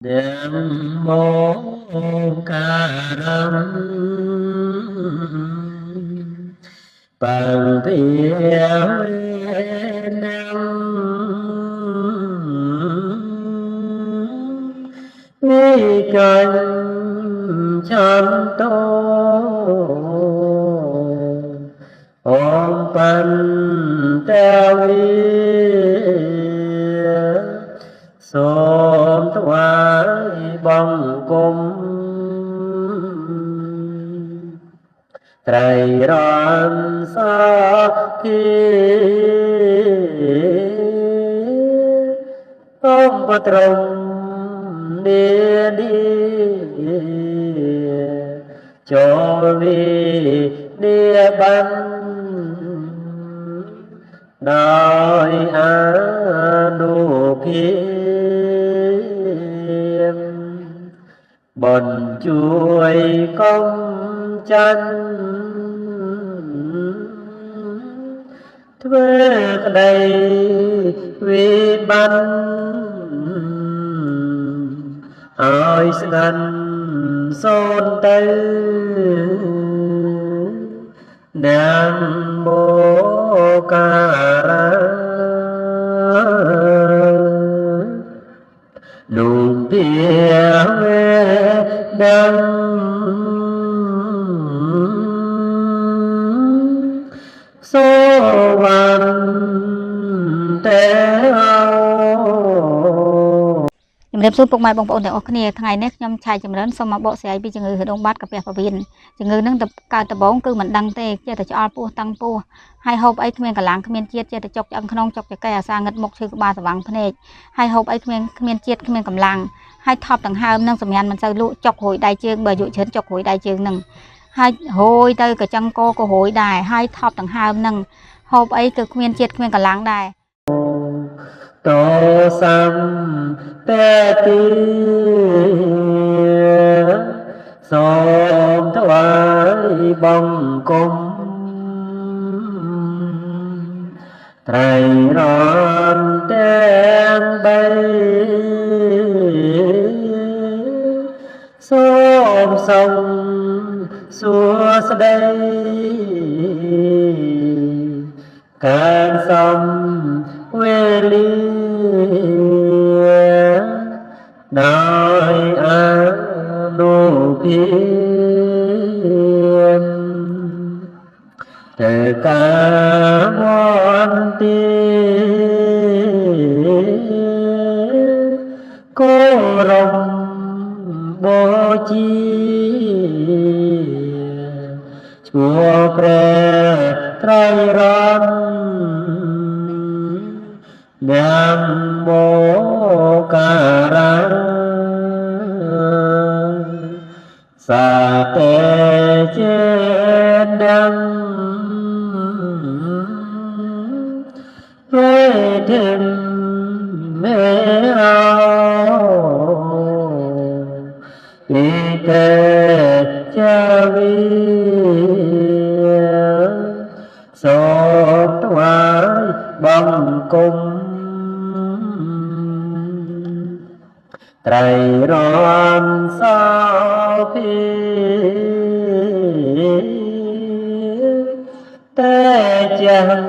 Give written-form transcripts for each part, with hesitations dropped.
នមោការំបង្ភាវេនំវិកញ្ឆន្តោ អូមបន្តវិសូមថ្វាយបង្គំត្រៃរំសាធិអូមបត្រំនីនីចូលវិនិបានដោយអនុភាពបនជួយកុំចាន់ធ្វើក្តីវិបត្តិឲ្យស្ងាត់សូន្យទៅ នមោការនុភាវេដੰសូវន្តេអោ ជំរាបសួរពុកម៉ែបងប្អូនទាំងអស់គ្នាថ្ងៃនេះខ្ញុំឆៃចម្រើនសូមមកបកស្រាយពីជំងឺហឺដងបាតកាពះពវៀនជំងឺហ្នឹងទៅកើតដំបូងគឺមិនដឹងទេចេះតែឆ្អល់ពោះតឹងពោះហើយហូបអីគ្មានកម្លាំងគ្មានជាតិចេះតែចុកឆ្អឹងក្នុងចុកចង្កេះអាសាងឹតមុខឈឺក្បាលស្វាងភ្នែកហើយហូបអីគ្មានជាតិគ្មានកម្លាំងហើយថប់ដង្ហើមនឹងសម្រានមិនសូវលក់ចុករួយដៃជើងបើអាយុច្រើនចុករួយដៃជើងហ្នឹងហើយរួយទៅក៏ចឹងកក៏រួយដែរហើយថប់ដង្ហើមហ្នឹងហូបអីគឺគ្មានជាតិគ្មានកម្លាំងដែរ តោសំតេតិសូមថ្វាយបង្គំត្រៃរនទាំងបីសូមសុំសួស្តីកានសំវេលាដោយអនុភាពទៅកាវន្ទីគោរមបូជាឈ្មោះព្រះត្រៃរតន៍ នមោការៈសាតេចេដੰវេធិមេអោិតេចវិសូមថ្វាយបង្គំត្រៃរំសោភិតែចាំ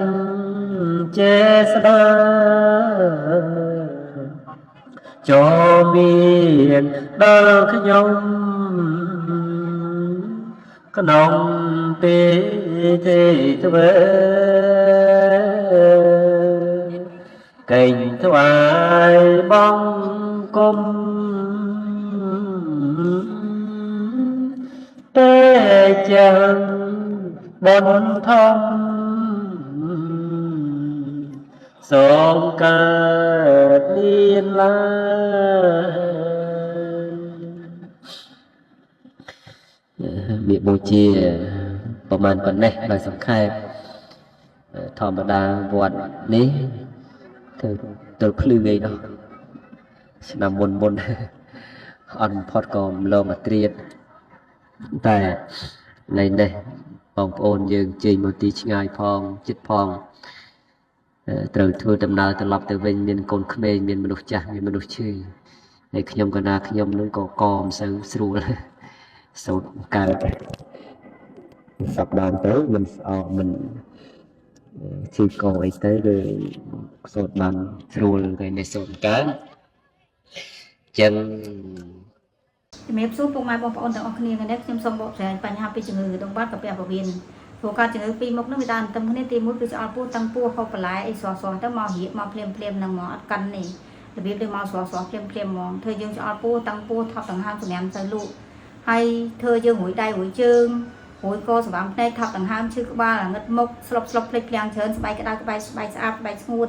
ចេស្ដាចូលមានដល់ខ្ញុំក្នុងពេលទេធ្វើកេងថ្វាយបង្គំតែចាំបុណ្យធំសូមកើតមានឡើង មាគបូជាប្រហែលប៉ុណ្ណេះដោយសង្ខេបធម្មតាវត្តនេះទៅទៅភ្លឺអីនោះឆ្នាំមុនមុនអត់បំផុតក៏ម្លងអាត្រៀតតែในនេះបងប្អូនយើងជ័យមកទីឆ្ងាយផងចិត្តផងត្រូវធ្វើដំណើរត្រឡប់ទៅវិញមានកូនក្មេងមានមនុស្សចាស់មានមនុស្សឈឺ ហើយខ្ញុំកណាខ្ញុំនឹងក៏កមិនសូវស្រួលសូត្រកើតសប្តាហ៍ទៅមិនស្អកមិនឈឺកអីទៅគឺសូត្របានស្រួលគេនេះសូត្រកើតចឹង ជំរាបសួរពុកម៉ែបងប្អូនទាំងអស់គ្នាថ្ងៃនេះខ្ញុំសូមបកស្រាយបញ្ហាពីជំងឺដងបាតកាពះពោះវៀនព្រោះការជំងឺពីរមុខនោះវាដើរទន្ទឹមគ្នាទីមួយគឺឆ្អល់ពោះតឹងពោះហូបបន្លែអីស្រស់ៗទៅមករៀបមកភ្លាមភ្លាមនឹងមកអត់កិននេះរបៀបដូចមកស្រស់ៗភ្លាមភ្លាមហ្មងធ្វើយើងឆ្អល់ពោះតឹងពោះថប់ដង្ហើមសម្រាមទៅលក់ហើយធ្វើយើងរួយដៃរួយជើងរួយកស្វាំភ្នែកថប់ដង្ហើមឈឺក្បាលងឹតមុខស្លុបស្លុបភ្លេចភ្លាំងច្រើនស្បែកក្តៅក្បែកស្បែកស្អាតស្បែកស្ងួត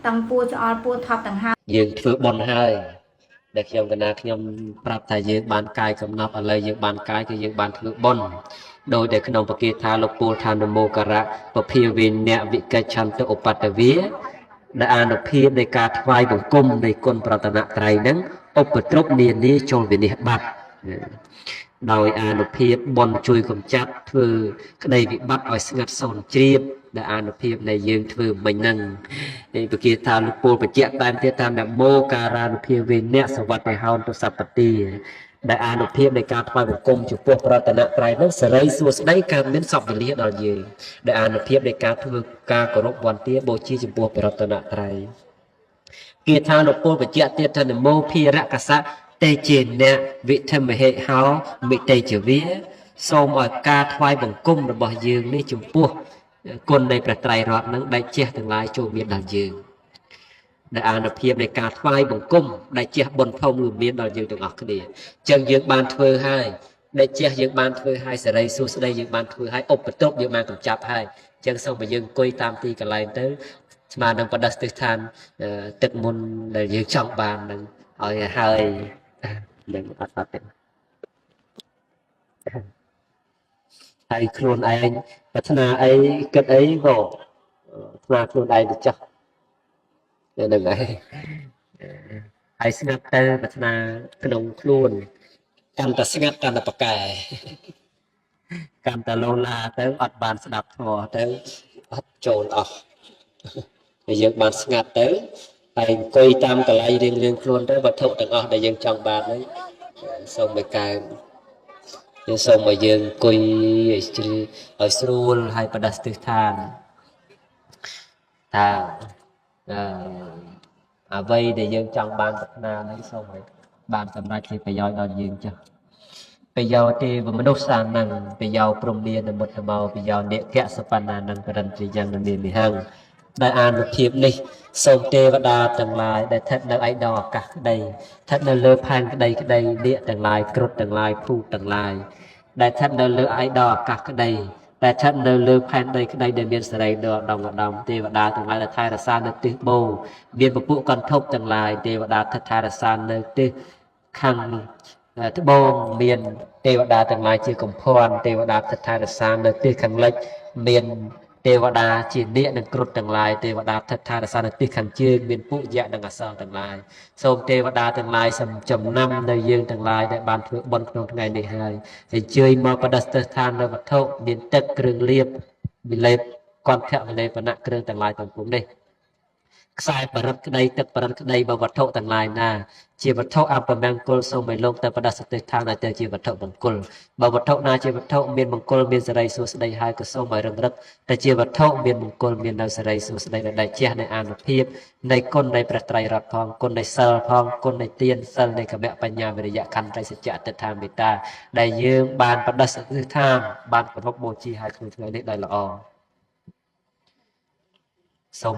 តឹងពោះឆ្អល់ពោះថប់ដង្ហើម យើងធ្វើបុណ្យហើយដែលខ្ញុំកណាខ្ញុំប្រាប់ថាយើងបានកាយកំណប់ឥឡូវយើងបានកាយគឺយើងបានធ្វើបុណ្យដោយតែក្នុងពគាថាលោកពូលថានមោករៈពភាវិនៈវិកិច្ឆន្ទឧបតវាដែលអានុភាពនៃការថ្វាយបង្គំនៃគុណប្រតនត្រ័យនឹងឧបទ្រពនានាចូលវិនិច្ឆ័យបាត់ដោយអានុភាពបុណ្យជួយកំចាត់ធ្វើក្តីវិបត្តិឲ្យស្ងាត់សូន្យជ្រាបដែលអានុភាពនៃយើងធ្វើមិញហ្នឹងនេះពគាថាលោកពូលបញ្ជាក់តាមទៀតតាមនមោការានុភាវេនៈសវត្តិហោនទុសពតិដែលអានុភាពនៃការថ្វាយបង្គំចំពោះប្រតនត្រ័យនោះសេរីសួស្តីកើតមានសពវេលាដល់យើងដែលអានុភាពនៃការធ្វើការគោរពវន្តាបូជាចំពោះប្រតនត្រ័យគាថាលោកពូលបញ្ជាក់ទៀតថានមោភារកសៈតេជេនៈវិធមហិហោមិតេជវាសូមឲ្យការថ្វាយបង្គំរបស់យើងនេះចំពោះគុណនៃព្រះត្រៃរតន៍នឹងដែលជះទាំងឡាយចូលមានដល់យើងដែលអានុភាពនៃការថ្វាយបង្គំដែលជះបុណ្យធំគឺមានដល់យើងទាំងអស់គ្នាអញ្ចឹងយើងបានធ្វើហើយដែលជះយើងបានធ្វើហើយសេរីសួស្តីយើងបានធ្វើហើយឧបទ្រពយើងបានកម្ចាត់ហើយអញ្ចឹងសូមឲ្យយើងអង្គុយតាមទីកន្លែងទៅស្មើនឹងបដិស្ឋានទឹកមុនដែលយើងចង់បាននឹងឲ្យហើយនឹងអត់អត់ទេហើយខ្លួនឯងប្រាថ្នាអីគិតអីក៏ថ្នាខ្លួនឯងទៅចាស់ហ្នឹងហើយហើយស្ងាត់ទៅប្រាថ្នាក្នុងខ្លួនកាន់តែស្ងាត់កាន់តែប្រកែកាន់តែលោឡាទៅអត់បានស្ដាប់ធម៌ទៅអត់ចូលអស់ហើយយើងបានស្ងាត់ទៅហើយអង្គុយតាមកន្លែងរៀងរៀងខ្លួនទៅវត្ថុទាំងអស់ដែលយើងចង់បានហ្នឹងសូមឲ្យកើយើងសូមឲ្យយើងអង្គុយឲ្យជ្រាឲ្យស្រួលហើយបដិស្ឋានថាអឺអ្វីដែលយើងចង់បានប្រាថ្នាហ្នឹងសូមឲ្យបានសម្រេចជាប្រយោជន៍ដល់យើងចុះប្រយោទេវមនុស្សសាននឹងប្រយោព្រមមានមុតមោប្រយោនិកសបណ្ណានឹងករន្ទ្រិយ៉ាងនាមិហੰដែលអានុភាពនេះសូមទេវតាទាំងឡាយដែលស្ថិតនៅឯដងអាកាសក្តីស្ថិតនៅលើផែនក្តីក្តីនាគទាំងឡាយគ្រុឌទាំងឡាយភូតទាំងឡាយដែលស្ថិតនៅលើឯដងអាកាសក្តីដែលស្ថិតនៅលើផែនដីក្តីដែលមានសេរីដ៏ឧត្តមឧត្តមទេវតាទាំងឡាយដែលថែរក្សានៅទិសបូមានពពួកកន្ធប់ទាំងឡាយទេវតាស្ថិតថែរក្សានៅទិសខាងត្បូងមានទេវតាទាំងឡាយជាកំភួនទេវតាស្ថិតថែរក្សានៅទិសខាងលិចមានទេវតាជានាគនិងគ្រុឌទាំងឡាយទេវតាស្ថិតថែរក្សានៅទិសខាងជើងមានពួកយៈនិងអសរទាំងឡាយសូមទេវតាទាំងឡាយសូមចំណាំនៅយើងទាំងឡាយដែលបានធ្វើបុណ្យក្នុងថ្ងៃនេះហើយអញ្ជើញមកបដិស្ឋាននៅវត្ថុមានទឹកគ្រឿងលាបវិលេបកន្ធៈវិលេបណៈគ្រឿងទាំងឡាយទាំងពួងនេះខ្សែបរិទ្ធក្តីទឹកបរិទ្ធក្តីបើវត្ថុទាំងឡាយណាជាវត្ថុអពមង្គលសូមឲ្យលោកទៅបដិស្ឋានឲ្យទៅជាវត្ថុមង្គលបើវត្ថុណាជាវត្ថុមានមង្គលមានសេរីសួស្តីហើយក៏សូមឲ្យរឹងរឹកតែជាវត្ថុមានមង្គលមាននៅសេរីសួស្តីដែលជះនៃអានុភាពនៃគុណនៃព្រះត្រៃរតន៍ផងគុណនៃសិលផងគុណនៃទានសិលនៃកមៈបញ្ញាវិរិយៈខន្តីសច្ចៈអតិថាមេត្តាដែលយើងបានបដិស្ឋានបានគោរពបូជាឲ្យក្នុងថ្ងៃនេះដោយល្អសូម